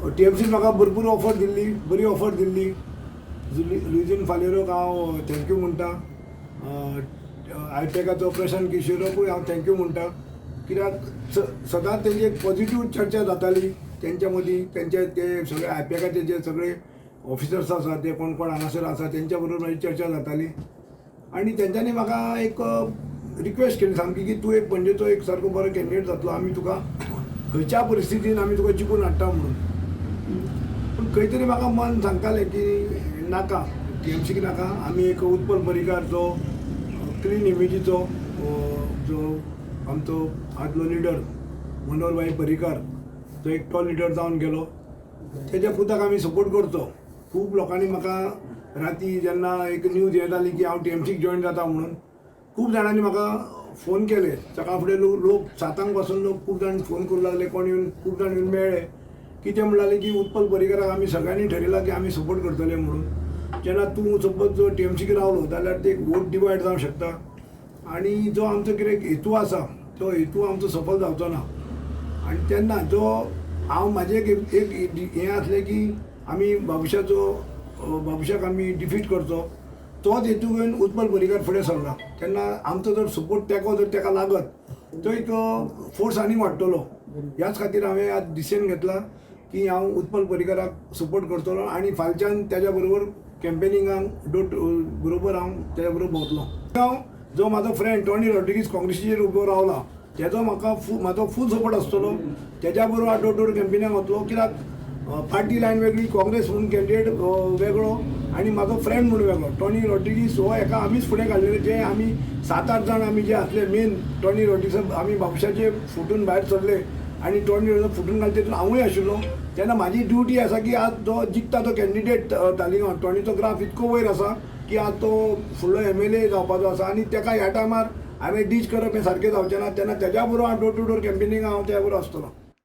टीएमसीन म्हाका भरपूर ऑफर दिल्ली, बरी ऑफर दिल्ली. लुईझीन फालेरोक हांव thank you म्हणटा. आयपॅकाचो प्रशांत किशोराकूय हांव thank you म्हणटा, कित्याक सदांच तेंची एक पॉझिटीव चर्चा जाताली तेंच्या मदीं. तेंचे ते सगळे आयपॅकाचे जे सगळे ऑफिसर्स आसा, ते कोण कोण हांगासर आसा, तेंच्या बरोबर म्हाजी चर्चा जाताली आनी तेंच्यांनी म्हाका एक रिक्वेस्ट केली सामकी की तूं एक पणजेचो एक सारको बरो कॅन्डिडेट जातलो, आमी तुका खंयच्या परिस्थितीन आमी तुका जिखून हाडटा म्हणून. पूण खंय तरी म्हाका मन सांगतालें की नाका, टीएमसीक नाका, आमी एक उत्पल पर्रीकार जो क्लीन इमेजीचो, जो आमचो आदलो लिडर मनोहरभाई पर्रीकार जो एक तो लिडर जावन गेलो, तेज्या पुताक आमी सपोर्ट करचो. खूब लोकांनी म्हाका राती जेन्ना एक न्यूज हें जाली की हांव टीएमसीक जॉयन जाता म्हणून, खूब जाणांनी म्हाका फोन केले. सकाळ फुडें लोक 7 आंक पासून लोक खूब जाण फोन करूं लागले. कोण येवन, खूब जाण येवन मेळ्ळे की ते म्हणटाले की उत्पल पर्रीकाराक आमी सगळ्यांनी ठरयलां की आमी सपोर्ट करतले म्हणून. जेन्ना तूं सपोज जो टीएमसीक रावलो जाल्यार ते एक वोट डिवायड जावंक शकता आनी जो आमचो कितें हेतू आसा तो हेतू आमचो सफल जावचो ना. आनी तेन्ना जो हांव म्हाजें एक एक हें आसलें की आमी बाबुशाचो, बाबुशाक आमी डिफीट करचो, तोच हेतू घेवन उत्पल पर्रीकार फुडें सरला. तेन्ना आमचो जर सपोर्ट तेंको जर ताका लागत, तो एक फोर्स आनी वाडटलो. ह्याच खातीर हांवें आज डिसिजन घेतला की हांव उत्पल पर्रीकाराक सपोर्ट करतलो आनी फालच्यान तेज्या बरोबर कॅम्पेनिंगाक डोर बरोबर हांव तेज्या बरोबर भोंवतलो. हांव जो म्हाजो फ्रेंड टॉनी रॉड्रिगीस काँग्रेसीचेर उबो रावला, तेजो म्हाका म्हाजो फूल सपोर्ट आसतलो. तेज्या बरोबर डोर डोर कॅम्पेनिंगाक वतलो, कित्याक पार्टी लायन वेगळी, काँग्रेस म्हणून कॅन्डिडेट वेगळो आनी म्हाजो फ्रेंड म्हणून वेगळो. टॉनी रॉड्रिगीस हो हेका आमीच फुडें काडलेले, जे आमी सात आठ जाण आमी जे आसले मेन, टॉनी रॉड्रिगीस आमी बाबुशाचे फुटून भायर सरले आनी टॉनी रॉड्रिगीस फुटून घालते तितून हांवूय आशिल्लो. तेन्ना म्हाजी ड्युटी आसा की आज जो जिखता तो कॅन्डिडेट तालिगांव, टॉनीचो ग्राफ इतको वयर आसा की आज तो फुडलो एमएलए जावपाचो आसा आनी तेका ह्या टायमार हांवें डीच करप हें सारकें जावचें ना. तेन्ना तेज्या बरोबर हांव डोर टू डोर कॅम्पेनिंग हांव त्या बरोबर आसतलो.